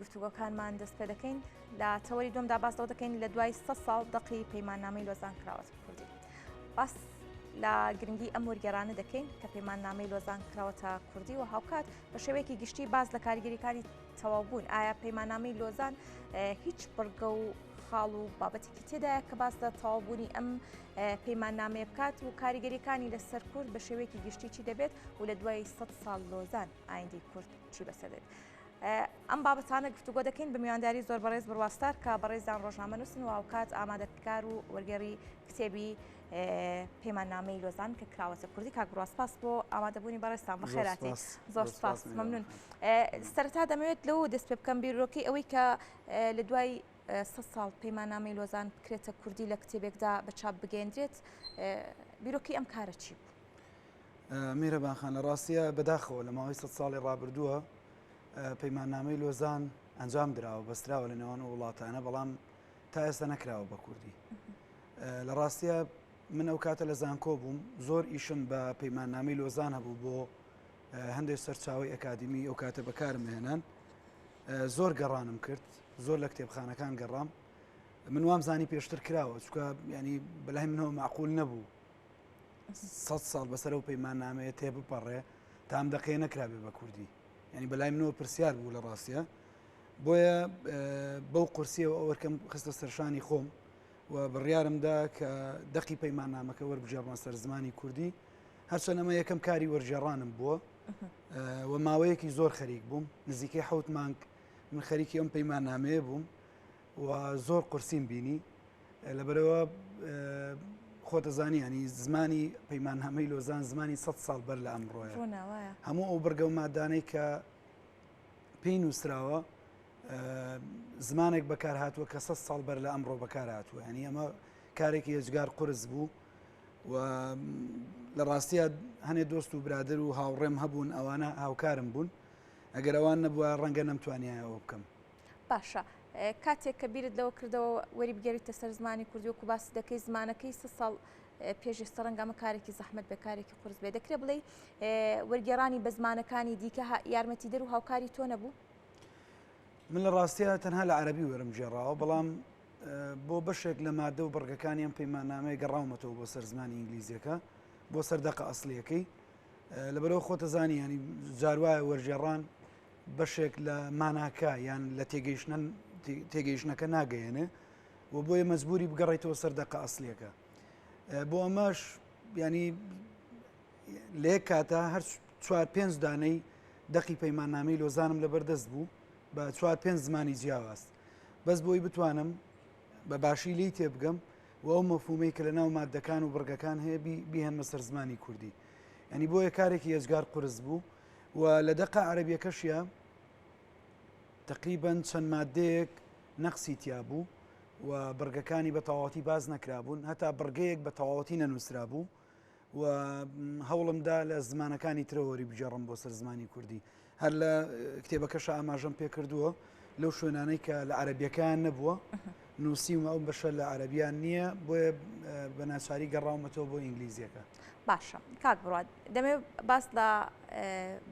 گفتوگۆکانمان دەست پێ دەکەین لە تەوەری دومدا باس لەوە دەکەین لە دوای 100 ساڵ دەقی پەیماننامەی لۆزان کراوەتە کوردی باس لە گرنگی ئەم وەرگێرانە دەکەین کە پەیماننامەی لۆزان کراوەتە کوردی و هاوکات بە شێوەیەکی گشتی باس لە کاریگەریەکانی تەواو بوون ئایا پەیماننامەی لۆزان هیچ بڕگە و خاڵ و بابەتێکی تێدایە کە باس لە تەواوبوونی ئەم پەیماننامەیە بکات و کاریگەریەکانی لەسەر کورد بە شێوەیەکی گشتی چی دەبێت و لە دوای 100 ساڵ لۆزان ئایندەی کورد چی بەسەر دێت. ئەم بابەتانە گفتوگۆ دەکەین بە میوانداری زۆر بەڕێز بڕواستار کە بەڕێزان ڕۆژنامەنووسن و هاوکات ئامادەکار و وەرگێڕی کتێبی پەیماننامەی لۆزان کە کراوەتە کوردی کاک بڕوا سپاس بۆ ئامادەبوونی بەڕێزتان بەخێراتی زۆر سپاس مەمنون سەرەتا دەمەوێت لەو دەست پێ بکەم بیرۆکەی ئەوەی کە لە دوای سە ساڵ پەیماننامەی لۆزان بکرێتە کوردی لە کتێبێکدا بە چاپ بگەندرێت بیرۆکەی ئەم کارە چی بوو؟ میهرەبان خان لە ڕاستیە بەداخەوە لە ماوەی سە ساڵی ڕابردووە پەیماننامەی لۆزان ئەنجام دراوە بەستراوە لە نێوان وڵاتانە بەڵام تا ئێستا نەکراوە بە کوردی لە ڕاستیە من ئەو کاتە لە زانکۆ بووم زۆر ئیشم بە پەیماننامەی لۆزان هەبوو بۆ هەندێک سەرچاوی ئەکادمی ئەو کاتە بەکارم هێنان زۆر گەڕانم کرد زۆر لە کتێبخانەکان گەڕام من وام زانی پێشتر کراوە چکە ینی بەلای منەوە معقول نەبوو سە ساڵ بەسەر و پەیماننامەیە تێ بپەڕێ تام دەقەیە نەکرابێ بە کوردی ینی بەلای منەوە پرسیار بوو لە ڕاستە بۆیە بەو قورسیەوە ئەوەرکەم خستە سەرشانی خۆم و بڕیارم دا کە دەقی پەیماننامەکە وەربگێڕمە سەر زمانی کوردی هەرچەند ئەمە یەکەم کاری وەرگێڕانم بووە و ماوەیەکی زۆر خەریک بووم نزیکەی حوت مانگ من خەریکی ئەم پەیماننامەیە بووم و زۆر قورسیم بینی لەبەرەوە خۆتەزانی ینی زمانی پەیماننامەی لۆزان زمانی 100 ساڵ بەر لە ئەمڕۆیە هەموو ئەو بڕگە و مادانەی کە پێی نووسراوە زمانێک بەکارهاتووە کە سە ساڵ بەر لە ئەمڕۆ بەکارهاتووە ینی ئەمە کارێکی ئێجگار قرس بوو و لە ڕاستیە هەنێ دۆست و برادر و هاوڕێم هەبوون ئەوانە هاوکارم بوون ئەگەر ئەوان نەبووە ڕەنگە نەمتوانیایەوە بکەم. باشە کاتێک کە بیرت لەوە کردەوە وەری بگەریتە سەر زمانی کوردی وەکو باسی دەکەی زمانەکەی سە ساڵ پێش ئێستا ڕەنگە ئەمە کارێکی زەحمەت بێ کارێکی قورس بێ دەکرێ بڵێی وەرگێڕانی بە زمانەکانی دیکە یارمەتیدەر و هاوکاری تۆ نەبوو؟ من لە ڕاستیە تەنها لە عەربی وەرم گێڕاوە بەڵام بۆ بەشێک لە مادە و بڕگەکانی ئەم پەیماننامەیە گەڕاومەتەوە بۆ سەر زمانی ئینگلیزیەکە بۆ سەر دەقە ئەسلیەکەی لەبەرەوە خۆتەزانی ینی جاروایە وەرگێڕان بەشێک لە ماناکە یان لە تێگەیشتن تێگەیشتنەکە ناگەیەنێ و بۆیە مەجبوری بگەڕێتەوە سەر دەقە ئەسلیەکە بۆ ئەمەش ینی لە یەک کاتا هەر چوار پێنج دانەی دەقی پەیماننامەی لۆزانم لەبەردەست بوو بە چوار پێنج زمانی جیاواز بەس بۆی بتوانم بە باشی لی تێبگەم و ئەو مەفهومەی کە لە ناو مادەکان و بڕگەکان هەیە بیهێنمە سەر زمانی کوردی ینی بۆیە کارێکی ئێجگار قورس بوو و لە دەقە عەرەبیەکەشیا تقریبا چەند مادەیەک نەقسی تیا بوو و بڕگەکانی بە تەواوەتی باس نەکرابوون هەتا بڕگەیەک بە تەواوەتی نەنووسرابوو و هەوڵمدا لە زمانەکانی ترەوە وەریبگێڕم بۆ سەر زمانی کوردی هەر لە کتێبەکەشا ئاماژەم پێکردووە لەو شوێنانەی کە لە عەرەبیەکەیان نەبووە نووسیومە ئەو بەشە لە عەرەبیان نییە بۆیە بە ناچاری گەڕاومەتەوە بۆ ئینگلیزیەکە. باشە کاک بڕوا دەمەوێت باس لە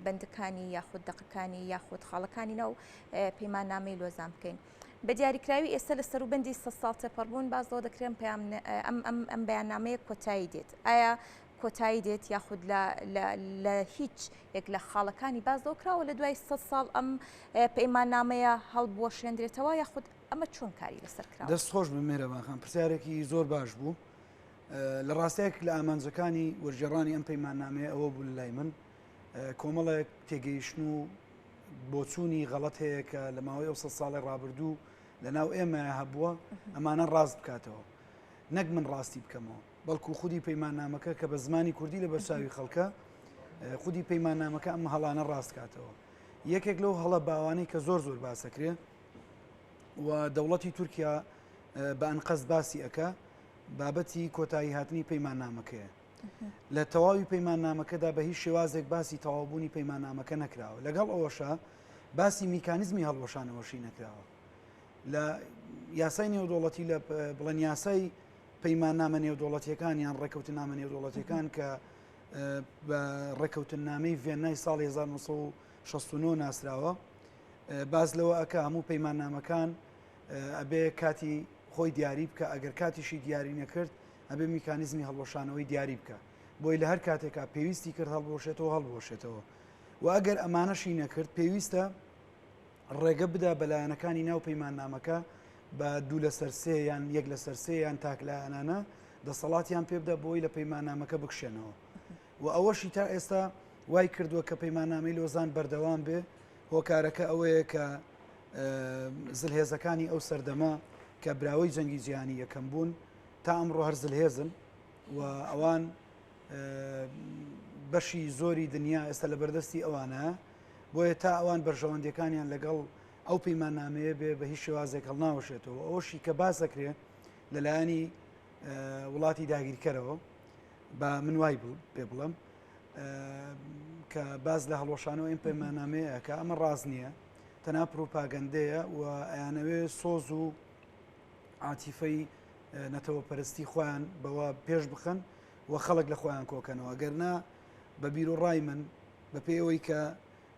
بەندەکانی یاخود دەقەکانی یاخود خاڵەکانی ناو پەیماننامەی لۆزان بکەین. بە دیاریکراوی ئێستا لە سەروبەندی سە ساڵ تێپەڕبوون باس لەوە دەکرێن پەیام ئەم ئەم ئەم بەیاننامەیە کۆتایی دێت ئایا کۆتایی دێت یاخود لە لە هیچ یەک لە خاڵەکانی باس لەوە کراوە لە دوای سە ساڵ ئەم پەیماننامەیە هەڵبوەشێندرێتەوە یاخود ئەمە چۆن کاری لەسەر کراوە؟ دەست خۆش بێ مێرەبان خان پرسیارێکی زۆر باش بوو لە ڕاستەیەک لە ئامانجەکانی وەرگێڕانی ئەم پەیماننامەیە ئەوە بوو لە لای من کۆمەڵێک تێگەیشتن و بۆچوونی غەڵەت هەیە کە لە ماوەی ئەو سە ساڵی ڕابردوو لە ناو ئێمە هەبووە ئەمانە ڕاست بکاتەوە نەک من ڕاستی بکەمەوە بەڵکو خودی پەیماننامەکە کە بە زمانی کوردی لە بەرچاوی خەڵکە خودی پەیماننامەکە ئەم هەڵانە ڕاست کاتەوە یەکێک لەو هەڵە باوانەی کە زۆر زۆر باسەکرێ و دەوڵەتی تورکیا بە ئەنقەست باسی ئەکا بابەتی کۆتایی هاتنی پەیماننامەکەیە لە تەواوی پەیماننامەکەدا بە هیچ شێوازێک باسی تەواوبوونی پەیماننامەکە نەکراوە لەگەڵ ئەوەشا باسی میکانیزمی هەڵوەشانەوەشی نەکراوە لە یاسای نێودوڵەتی لە بڵێن یاسای پەیماننامە نێودوڵەتیەکان یان ڕێکەوتنامە نێودوڵەتیەکان کە بە ڕێکەوتنامەی ڤێنای ساڵی 1969 ناسراوە. باس لەوە ئەکا هەموو پەیماننامەکان ئەبێ کاتی خۆی دیاری بکە ئەگەر کاتیشی دیاری نەکرد ئەبێ میکانیزمی هەڵوەشانەوەی دیاری بکە بۆی لە هەر کاتێکا پێویستی کرد هەڵبوەشێتەوە هەڵبوەشێتەوە و ئەگەر ئەمانەشی نەکرد پێویستە ڕێگە بدا بە لایەنەکانی ناو پەیماننامەکە بە دوو لەسەر سێ یان یەک لەسەر سێ یان تاکلایەنانە دەسەڵاتیان پێ بدە بۆی لە پەیماننامەکە بکشێنەوە و ئەوەشی تا ئێستا وای کردووە کە پەیماننامەی لۆزان بەردەوام بێ هۆکارەکە ئەوەیە کە زلهێزەکانی ئەو سەردەمە کە براوەی جەنگی جیهانی یەکەم بوون تا ئەمڕۆ هەر زلهێزن و ئەوان بەشی زۆری دنیا ئێستا لە بەردەستی ئەوانە بۆیە تا ئەوان بەرژەوەندیەکانیان لەگەڵ ئەو پەیماننامەیە بێ بە هیچ شێوازێک هەڵناوەشێتەوە ئەوەشی کە باس دەکرێ لەلایەنی وڵاتی داگیرکەرەوە بە من وای پێ بڵم کە باز لە هەڵۆشانەوە ئەم پەیماننامەیە کە ئەمە ڕاست نییە تەنها پروپاگەندەیە و ئەیانەوێ سۆز و عاتیفەی نەتەوە پەرستی خۆیان بەوە پێش بخەن و خەڵک لە خۆیان کۆکەنەوە گەرنا بە بیر و ڕای من بە پێی ئەوەی کە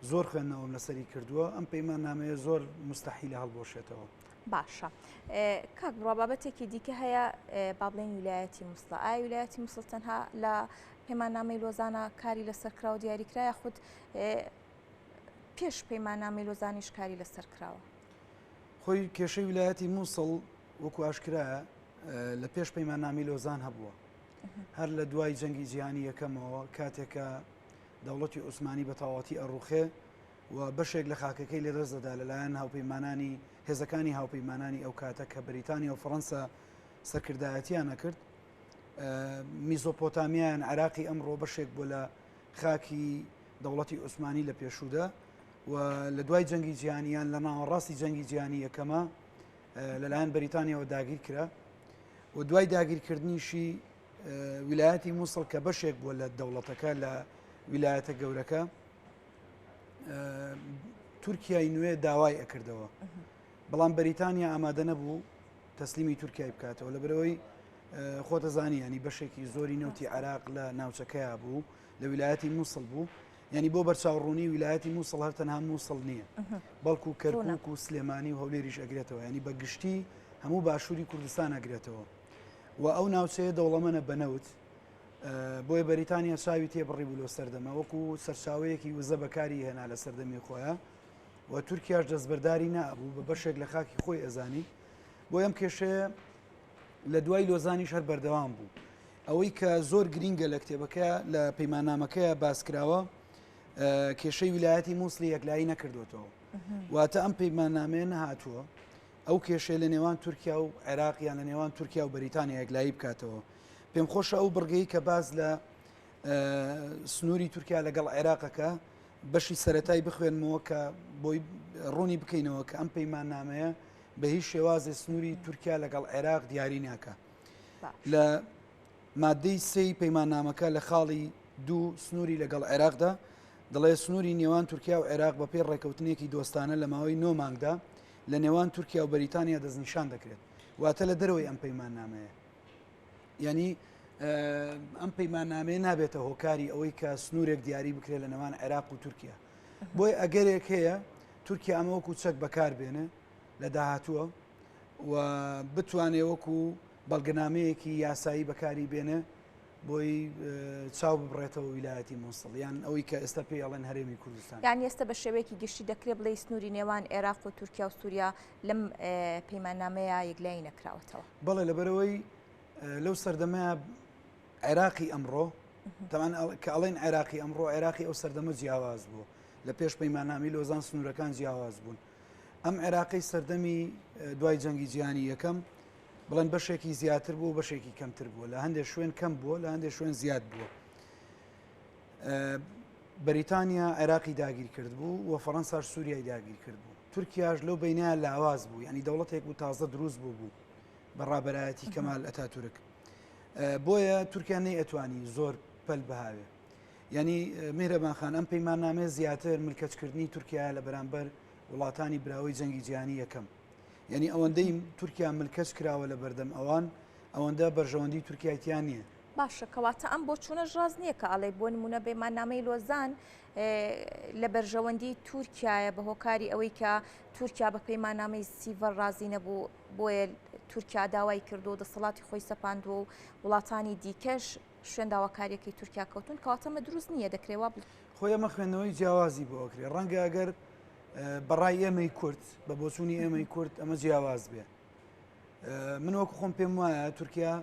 زۆر خوێندنەوەم لەسەری کردووە ئەم پەیماننامەیە زۆر مستحیلە هەڵبوەشێتەوە. باشە کاک بڕوا بابەتێکی دیکە هەیە با بڵێین ویلایەتی موسڵە ئایا ویلایەتی موسڵ تەنها لە پەیماننامەی لۆزانە کاری لەسەر کراوە دیاری کرا یاخود پێش پەیماننامەی لۆزانیش کاری لەسەر کراوە؟ خۆی کێشەی ویلایەتی موسڵ وەکو ئاشکرایە لە پێش پەیماننامەی لۆزان هەبووە هەر لە دوای جەنگی جیهانی یەکەمەوە کاتێکە دەوڵەتی عوسمانی بە تەواوەتی ئەڕوخێ و بەشێک لە خاکەکەی لەدەست دەدا لەلایەن هاوپەیمانانی هێزەکانی هاوپەیمانانی ئەو کاتە کە بەریتانیا و فەڕەنسا سەرکردایەتیان ئەکرد میزۆپۆتامیان عراقی ئەمڕۆ بەشێک بۆ لە خاکی دەوڵەتی عوسمانی لە پێشوودا و لە دوای جەنگی جیهانیان لە ناوەڕاستی جەنگی جیهانی یەکەمە لەلایەن بەریتانیاوە داگیر کرا و دوای داگیرکردنیشی ویلایەتی مووسڵ کە بەشێک بووە لە دەوڵەتەکە لە ویلایەتە گەورەکە تورکیای نوێ داوای ئەکردەوە بەڵام بەریتانیا ئامادە نەبوو تەسلیمی تورکیای بکاتەوە لە برەوەی خۆتەزانی ینی بەشێکی زۆری نەوتی عراق لە ناوچەکەیا بوو لە ویلایەتی مووسڵ بوو ینی بۆ بەرچاوڕوونی ویلایەتی مووسڵ هەر تەنها مووسڵ نییە بەڵکو کەرکک و سلێمانی و هەولێریش ئەگرێتەوە ینی بە گشتی هەموو باشووری کوردستان ئەگرێتەوە و ئەو ناوچەیە دەوڵەمەنە بە نەوت بۆیە بەریتانیا چاوی تێبڕی بوو لەو سەردەمە وەکو سەرچاوەیەکی وزە بەکاری هێنا لە سەردەمی خۆیان و تورکیاش دەستبەرداری نابوو بە بەشێک لە خاکی خۆی ئەزانی بۆ ئەم کێشەیە لە دوای لۆزانیش هەر بەردەوام بوو ئەوەی کە زۆر گرینگە لە کتێبەکە لە پەیماننامەکەیە باس کراوە کێشەی ویلایەتی مووسڵی یەکلایی نەکردوێتەوە واتە ئەم پەیماننامەیە نەهاتووە ئەو کێشەیە لە نێوان تورکیا و عێراق یان لە نێوان تورکیا و بەریتانیا یەکلایی بکاتەوە. پێم خۆشە ئەو بڕگەی کە باس لە سنووری تورکیا لەگەڵ عێراقەکە بەشی سەتای بخوێنمەوە کە بۆی ڕوونی بکەینەوە کە ئەم پەیماننامەیە بە هیچ شێوازێ سنووری تورکیا لەگەڵ عێراق دیاری ناکە. لە مادەی سێی پەیماننامەکە لە خاڵی دوو سنووری لەگەڵ عێراقدا دەڵێ سنووری نێوان تورکیا و عێراق بەپێی ڕێکەوتنێکی دۆستانە لە ماوەی نۆ مانگدا لە نێوان تورکیا و بەریتانیا دەستنیشان دەکرێت واتە لە دەرەوەی ئەم پەیماننامەیە یعنی ئەم پەیماننامەیە نابێتە هۆکاری ئەوەی کە سنوورێک دیاری بکرێت لە نێوان عێراق و تورکیا بۆی ئەگەرێک هەیە تورکیا ئەمە وەکو چەک بەکار بێنێ لە داهاتووە و بتوانێ وەکو بەڵگەنامەیەکی یاسایی بەکاری بێنێ بۆی چاو ببڕێتەوە ویلایەتی مووسڵ یان ئەوەی کە ئێستا پێی ئەڵێن هەرێمی کوردستان. یان ئێستا بە شێوەیەکی گشتی دەکرێ بڵێی سنووری نێوان عێراق و تورکیا و سووریا لەم پەیماننامەیە یەکلایی نەکراوەتەوە؟ بەڵێ لەبەرئەوەی لەو سەردەمەیە عێراقی ئەمڕۆ تەمان کە ئەڵێن عێراقی ئەمڕۆ عێراقی ئەو سەردەمە جیاواز بوو لە پێش پەیماننامەی لۆزان سنوورەکان جیاواز بوون ئەم عێراقی سەردەمی دوای جەنگی جیهانی یەکەم بڵێن بەشێکی زیاتر بوو بەشێکی کەمتر بووە لە هەندێک شوێن کەم بووە لە هەندێک شوێن زیاد بووە بەریتانیا عێراقی داگیر کرد بوو و فەڕەنساش سووریای داگیر کرد بوو تورکیاش لەو بینایە لاواز بوو ینی دەوڵەتێک بوو تازە دروست بوو بوو بە ڕابەرایەتی کەمال ئەتاتورک بۆیە تورکیا نەی ئەتوانی زۆر پەل بهاوێ ینی میهرەبان خان ئەم پەیماننامەیە زیاتر ملکەچکردنی تورکیا لە بەرامبەر وڵاتانی براوەی جەنگی جیهانی یەکەم یعنی ئەوەندەی تورکیا ملکەچ کراوە لە بەردەم ئەوان ئەوەندە بەرژەوەندی تورکیای تیا نییە. باشە کەواتە ئەم بۆچوونەش ڕاست نییە کە ئەڵێ بۆ نمونە پەیماننامەی لۆزان لە بەرژەوەندی تورکایە بە هۆکاری ئەوەی کە تورکیا بە پەیماننامەی سیڤەر ڕازی نەبوو بۆیە تورکیا داوای کردو و دەسەڵاتی خۆی سەپاندووە و وڵاتانی دیکەش شوێن داواکاریەکەی تورکیا کەوتون کەواتە ئەمە دروست نییە دەکرێ وا بڵێ. خۆی ئەمە خوێندنەوەی جیاوازی بۆ ئەکرێ ڕەنگە ئەگەر بەڕای ئێمەی کورد بە بۆچوونی ئێمەی کورد ئەمە جیاواز بێ من وەکو خۆم پێم وایە تورکیا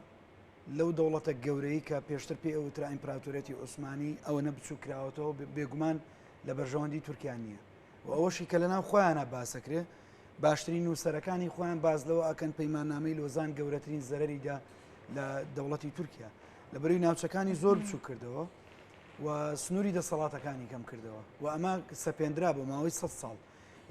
لەو دەوڵەتە گەورەی کە پێشتر پێ ئەوترا ئیمپراتۆریەتی عوسمانی ئەوە نەبچوو کراوەتەوە بێگومان لە بەرژەوەندی تورکیا نییە و ئەوەشی کە لەناو خۆیانە باسەکرێ باشترین نووسەرەکانی خۆیان باز لەوە ئەکەن پەیماننامەی لۆزان گەورەترین زەرەریدا لە دەوڵەتی تورکیا لە بەروی ناوچەکانی زۆر بچوو کردەوە و سنووری دەسەڵاتەکانی کەم کردەوە و ئەمە سەپێندرا بۆ ماوەی 100 ساڵ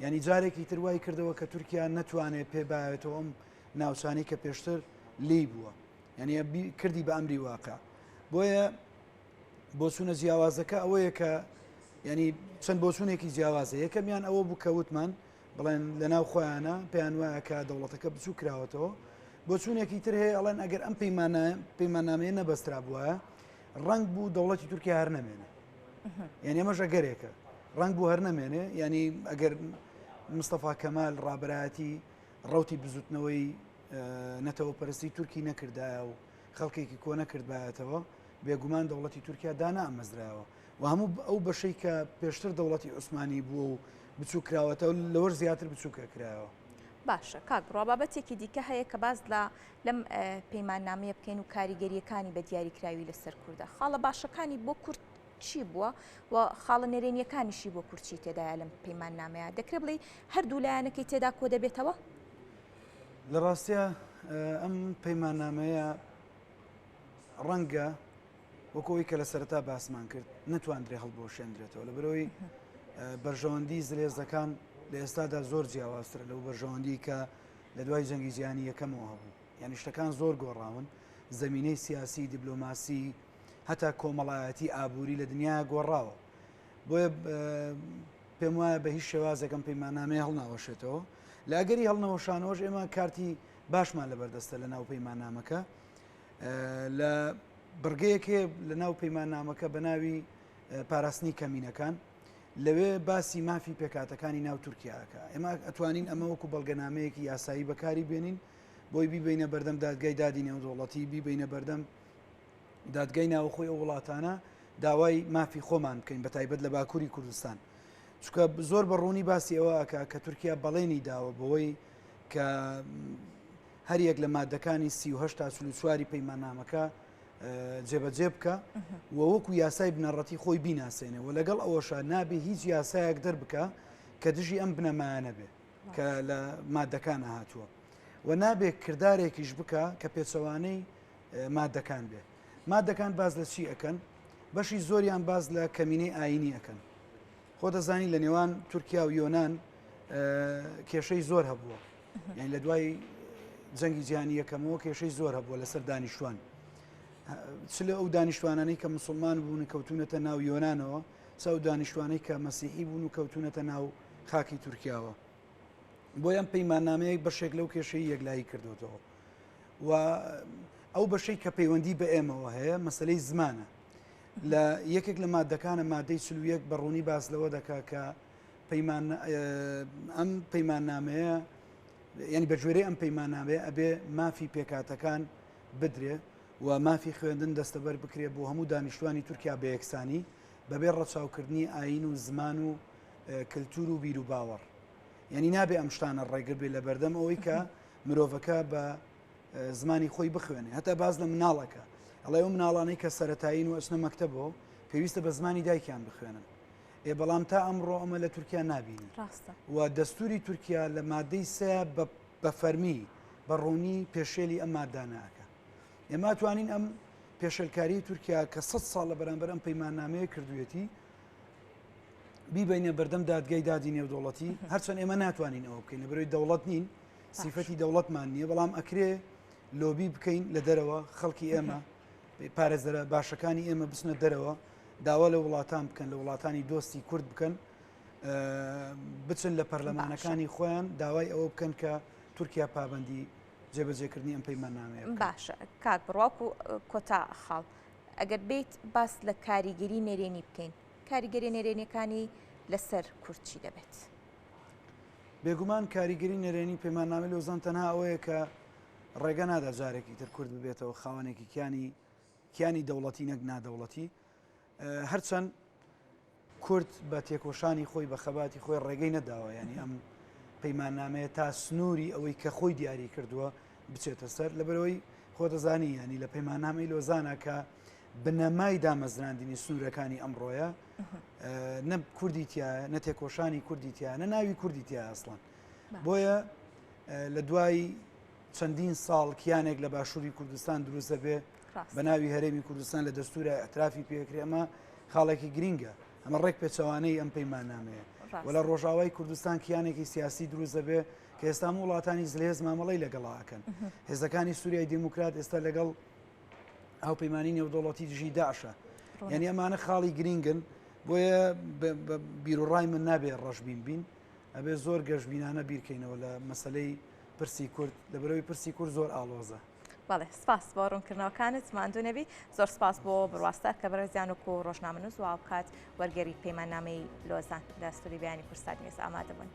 ینی جارێکی تر وای کردەوە کە تورکیا نەتوانێت پێ باێتەوە ئەم ناوچانی کە پێشتر لی بووە یعنی کردی بە ئەمری واقع بۆیە بۆچوونە جیاوازەکە ئەوەیە کە ینی چەند بۆچوونێکی جیاوازە یەکەمیان ئەوە بوو کە وتمان بڵێن لە ناو خۆیانە پێیان وایە کە دەوڵەتەکە بچوو کراوەتەوە بۆچوونێکی تر هەیە ئەڵێن ئەگەر ئەم پەیماننامەیە نەبەسترا بووە ڕەنگ بوو دەوڵەتی تورکیا هەر نەمێنێ یعنی ئەمەش ئەگەرێکە ڕەنگ بوو هەر نەمێنێ ینی ئەگەر مستەفا کەمال ڕابەرایەتی ڕوتی بزوتنەوەی نەتەوە پەرستی تورکی نەکردایە و خەڵکێکی کۆ نەکردبایەتەوە بێگومان دەوڵەتی تورکیا دانامەزرایەوە و هەموو ئەو بەشەی کە پێشتر دەوڵەتی عوسمانی بووە و بچووک کراوەتەوە لەوەش زیاتر بچووکە کرایەوە. باشە کاک بڕوا بابەتێکی دیکە هەیە کە باس لە لەم پەیماننامەیە بکەین و کاریگەریەکانی بە دیاریکراوی لەسەر کوردە خاڵە باشەکانی بۆ کورد چی بووە و خاڵە نەرێنیەکانیشی بۆ کورد چی تێدایە لەم پەیماننامەیە دەکرێت بڵێ هەردوو لایەنەکەی تێدا کۆ دەبێتەوە؟ لە ڕاستە ئەم پەیماننامەیە ڕەنگە وەکو ئەوەی کە لە سەرەتا باسمان کرد نەتواندرێ هەڵبوەشێندرێتەوە لەبەرئەوەی بەرژەوەندی زلێزەکان لە ئێستادا زۆر جیاوازترە لەو بەرژەوەندی کە لە دوای جەنگی جیهانی یەکەمەوە هەبوو یعنی شتەکان زۆر گۆڕاون زمینەی سیاسی دیبلۆماسی هەتا کۆمەڵایەتی ئابووری لە دنیا گۆڕاوە بۆیە پێم وایە بە هیچ شێوازێکم پەیماننامەیە هەڵناوەشێتەوە لە ئەگەری هەڵنەوەشانەوەش ئێمە کارتی باشمان لەبەردەستە لە ناو پەیماننامەکە لە بڕگەیەک هەیە لە ناو پەیماننامەکە بە ناوی پاراستنی کەمینەکان لەوێ باسی مافی پێکاتەکانی ناو تورکیاکە ئێمە ئەتوانین ئەمە وەکو بەڵگەنامەیەکی یاسایی بەکاری بێنین بۆی بیبینە بەردەم دادگای دادی نێودەوڵەتی بیبینە بەردەم دادگای ناوخۆی ئەو وڵاتانە داوای مافی خۆمان بکەین بە تایبەت لە باکووری کوردستان چونکە زۆر بە ڕوونی باسی ئەوە ئەکا کە تورکیا بەڵێنی داوە بەوەی کە هەریەک لە مادەکانی 38 تا 44 پەیماننامەکە جێبەجێ بکە و وەکو یاسای بنەڕەتی خۆی بیناسێنێ و لەگەڵ ئەوەشا نابێ هیچ یاسایەک دەربکە کە دژی ئەم بنەمایانە بێ کە لە مادەکان هاتووە و نابێ کردارێکیش بکە کە پێچەوانەی مادەکان بێ مادەکان باز لە چی ئەکەن بەشی زۆریان باز لە کەمینەی ئاینی ئەکەن خۆ دەزانی لە نێوان تورکیا و یۆناان کێشەی زۆر هەبووە یعنی لە دوای جەنگی جیهانی یەکەمەوە کێشەی زۆر هەبووە لەسەر دانیشتوان چ لە ئەو دانیشتوانانەی کە مسلمان بوون و کەوتونەتە ناو یۆناانەوە چ ئەو دانیشتوانەی کە مەسیحی بوون و کەوتونەتە ناو خاکی تورکیاوە بۆ ئەم پەیماننامەیەک بەشێک لەو کێشەی یەکلایی کردوتەوە و ئەو بەشەی کە پەیوەندی بە ئێمەوە هەیە مەسلەی زمانە لە یەکێک لە مادەکانە مادەی 41 بە ڕوونی باس لەوە دەکا کە پەیمان ئەم پەیماننامەیە یعنی بە گوێرەی ئەم پەیماننامەیە ئەبێ مافی پێکاتەکان بدرێ و مافی خوێندن دەستەبەر بکرێ بۆ هەموو دانیشتوانی تورکیا بە یەکسانی بەبێ ڕەچاوکردنی ئاین و زمان و کللتور و بیر و باوەڕ یعنی نابێ ئەم شتانە ڕێگر بێ لە بەردەم ئەوەی کە مرۆڤەکە بە زمانی خۆی بخوێنێ هەتا باز لە مناڵەکە ئەڵێ ئەو مناڵانەی کە سەتایین و ئەچنە مەکتەبەوە پێویستە بە زمانی دایکیان بخوێنن ئێ بەڵام تا ئەمڕۆ ئەمە لە تورکیا نابینی ڕاستە و دەستوری تورکیا لە مادەی سێ بە فەرمی بە ڕوونی پێشێلی ئەم مادانە ئەکا ئێمە توانین ئەم پێشێلکاری تورکیا کە 100 ساڵ لە بەرامبەر ئەم پەیماننامەیە کردوێتی بیبینە بەردەم دادگای دادی نێودەوڵەتی هەرچەند ئێمە ناتوانین ئەوە بکەین لە بەرەوەی دەوڵەت نین سیفەتی دەوڵەتمان نییە بەڵام ئەکرێ لۆبی بکەین لە دەرەوە خەڵکی ئێمە پارێزەرە باشەکانی ئێمە بچنە دەرەوە داوا لە وڵاتان بکەن لە وڵاتانی دۆستی کورد بکەن بچن لە پەرلەمانەکانی خۆیان داوای ئەوە بکەن کە تورکیا پابندی. جێبەجێکردنی ئەم پەیماننامەیە بکەن. باشە کاک بڕوا وەکو کۆتا خاڵ ئەگەر بیت باس لە کاریگەری نەرێنی بکەین کاریگەری نەرێنیەکانی لەسەر کورد چی دەبێت؟ بێگومان کاریگەری نەرێنی پەیماننامەی لۆزان تەنها ئەوەیە کە ڕێگە نادا جارێکی تر کورد ببێتەوە خاوەنێکی کیانی کیانی دەوڵەتی نەک نادەوڵەتی هەرچەند کورد بە تێکۆشانی خۆی بە خەباتی خۆی ڕێگەی نەداوە ینی ئەم پەیماننامەیە تا سنووری ئەوەی کە خۆی دیاری کردووە بچێتە سەر لەبەرەوەی خۆ دەزانی ینی لە پەیماننامەی لۆزانە کە بنەمای دامەزراندنی سنوورەکانی ئەمڕۆیە نە کوردی تایە نە تێکۆشانی کوردی تایە نە ناوی کوردی تیا ئەسڵان بۆیە لە دوای چەندین ساڵ کیانێک لە باشووری کوردستان دروست دەبێ بە ناوی هەرێمی کوردستان لە دەستورە اعترافی پێکرێ ئەمە خاڵێکی گرینگە ئەمە ڕێک پێچەوانەی ئەم پەیماننامەیە و لە ڕۆژاوای کوردستان کیانێکی سیاسی دروست دەبێ کە ئێستا وڵاتانی زلهێز مامەڵەی لەگەڵا ئەکەن هێزەکانی سووریای دیموکرات ئێستا لەگەڵ هاوپەیمانی نێودەوڵەتی دژی داعشە یعنی ئەمانە خاڵی گرینگن بۆیە بیرۆڕای من نابێ ڕەشبین بین ئەبێ زۆر گەشبینانە بیرکەینەوە لە مەسلەی پرسی کورد لەبەرەوەی پرسی کورد زۆر ئاڵۆزە. بەڵێ سپاس بۆ ڕوونکردنەوەکانت ماندوو نەبی زۆر سپاس بۆ بڕواستار کە بەڕێزیان وەکو ڕۆژنامەنووس و هاوکات وەرگێری پەیماننامەی لۆزان لە ستۆدیۆی بەیانی کوردستان نیوز ئامادە بوون.